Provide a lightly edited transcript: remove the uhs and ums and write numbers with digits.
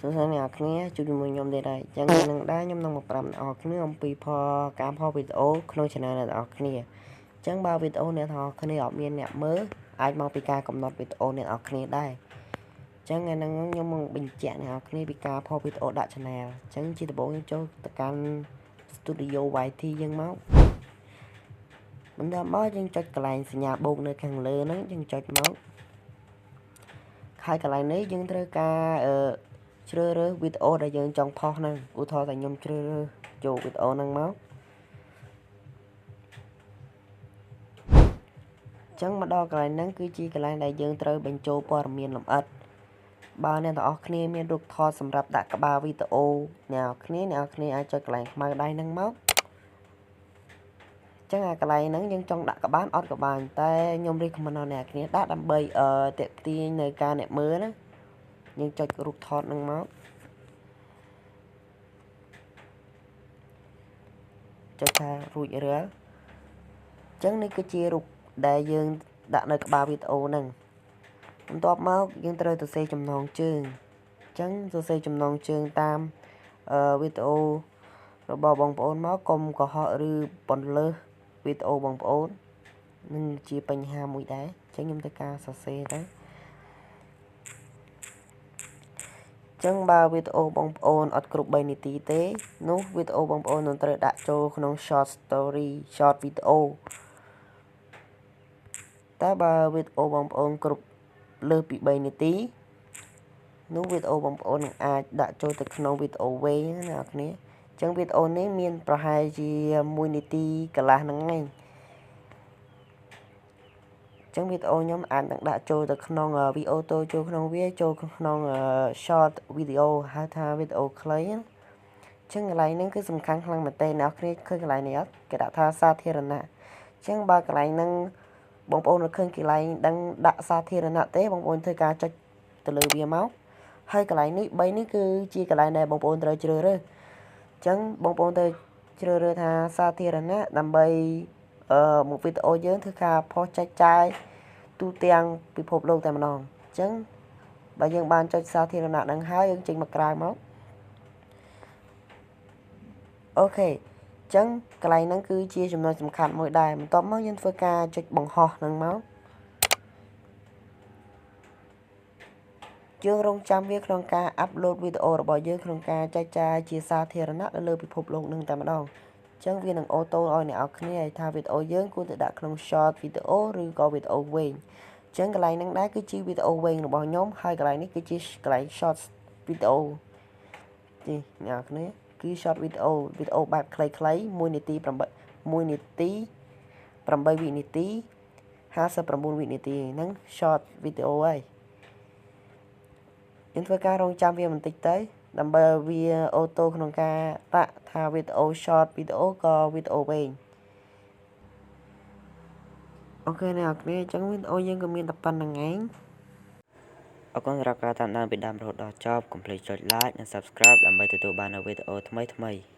សួស្តីអ្នកនរគ្នាជួបជាមួយខ្ញុំទៀតហើយអញ្ចឹងនឹងដែរខ្ញុំនឹងមកប្រាប់អ្នកនរគ្នាអំពីផលការផលវីដេអូក្នុង channel អ្នកនរគ្នាអញ្ចឹងបើវីដេអូអ្នកនរគ្នាអត់មានអ្នកមើលអាចមកពីការកំណត់វីដេអូអ្នកនរគ្នាដែរអញ្ចឹងថ្ងៃហ្នឹងខ្ញុំមកបញ្ជាក់អ្នកនរគ្នាពីការផលវីដេអូដាក់ channel អញ្ចឹងជាដំបូងខ្ញុំចូលទៅកាន់ Studio YT យើងមកបន្ទាប់មកយើងចុចកន្លែងសញ្ញាបូកនៅខាងលើហ្នឹងយើងចុចមកហើយកន្លែងនេះយើងត្រូវការអឺជ្រើសរើសវីដេអូដែលយើងចង់ផុសហ្នឹងឧទាហរណ៍ថាខ្ញុំជ្រើសរើសចូលវីដេអូហ្នឹងមកចឹងមកដល់កន្លែងហ្នឹងគឺជាកន្លែងដែលយើងត្រូវបញ្ចូលព័ត៌មានលម្អិតបើអ្នកទាំងអស់គ្នាមានរូបថតសម្រាប់ដាក់ក្បាលវីដេអូអ្នកទាំងអស់គ្នាអាចចុចកន្លែងខ្មៅដៃហ្នឹងមកចឹងអាកន្លែងហ្នឹងយើងចង់ដាក់ក៏បានអត់ក៏បានតែខ្ញុំ recommend ដល់អ្នកគ្នាដាក់ដើម្បីទាក់ទាញនៅការអ្នកមើលណាយើងចុចរូបថតហ្នឹងមកចុចថារួចរាល់អញ្ចឹងនេះគឺជារូបដែលយើងដាក់នៅក្បាលវីដេអូហ្នឹងបន្ទាប់មកយើងត្រូវសរសេរចំណងជើងអញ្ចឹងសរសេរចំណងជើងតាមវីដេអូរបស់បងប្អូនមកកុំកុហកឬពន្លើសវីដេអូបងប្អូននឹងជាបញ្ហាមួយដែរអញ្ចឹងខ្ញុំត្រូវការសរសេរទៅចឹងបើវីដេអូបងប្អូនអត់គ្រប់3នាទីទេនោះវីដេអូបងប្អូននឹងត្រូវដាក់ចូលក្នុង short story short video តែបើវីដេអូបងប្អូនគ្រប់លើសពី3នាទីនោះវីដេអូបងប្អូននឹងអាចដាក់ចូលទៅក្នុងវីដេអូវែងណាអ្នកគ្នាអញ្ចឹងវីដេអូនេះមានប្រហែលជា1នាទីកន្លះហ្នឹងឯងចឹងវីដេអូខ្ញុំអាចនឹងដាក់ចូលទៅក្នុងវីអូតូចូលក្នុងវាចូលក្នុង short video ហៅថាវីដេអូខ្លីណាចឹងកន្លែងហ្នឹងគឺសំខាន់ខ្លាំងមែនទែនអ្នកគ្នាឃើញកន្លែងនេះអត់គេដាក់ថាសាធារណៈចឹងបើកន្លែងហ្នឹងបងប្អូននៅឃើញកន្លែងដឹងដាក់សាធារណៈទេបងប្អូនធ្វើការចុចទៅលើវាមកហើយកន្លែងនេះ3នេះគឺជាកន្លែងដែលបងប្អូនត្រូវជ្រើសរើសចឹងបងប្អូនត្រូវជ្រើសរើសថាសាធារណៈដើម្បីមកវីដេអូយើងធ្វើការផុសចែកចាយទូទាំងពិភពលោកតែម្ដងអញ្ចឹងបើយើងបានចុចសាធារណៈហ្នឹងហើយយើងចេញមកក្រៅមក OK អញ្ចឹងកន្លែងហ្នឹងគឺជាចំណុចសំខាន់មួយដែរបន្ទាប់មកយើងធ្វើការចុចបង្ហោះហ្នឹងមកយើងរងចាំវាក្នុងការ upload វីដេអូរបស់យើងក្នុងការចែកចាយជាសាធារណៈនៅលើពិភពលោកនឹងតែម្ដងចឹងវានឹង auto ឲ្យអ្នកនរគ្នាឲ្យថាវីដេអូយើងគួរតែដាក់ក្នុង short video ឬក៏វីដេអូវែងចឹងកន្លែងហ្នឹងដែរគឺជាវីដេអូវែងរបស់ខ្ញុំហើយកន្លែងនេះគឺជាកន្លែង short video នេះអ្នកនរគ្នាគឺ short video វីដេអូបែបខ្លីៗ1នាទី8 1នាទី8វិនាទី59វិនាទីហ្នឹង short video ហើយយើងធ្វើការរងចាំវាបន្តិចទៅដើម្បីឲ្យវា auto ក្នុងការដាក់ថាវីដេអូ short video ក៏វីដេអូវែង OK អ្នកនរគ្នាអញ្ចឹងវីដេអូយើងក៏មានតែប៉ុណ្្នឹងឯងអរគុណសម្រាប់ការតាមដានពីដើមរហូតដល់ចប់កុំភ្លេចចុច like និង Subscribe ដើម្បីទទួលបាននូវវីដេអូថ្មីៗ។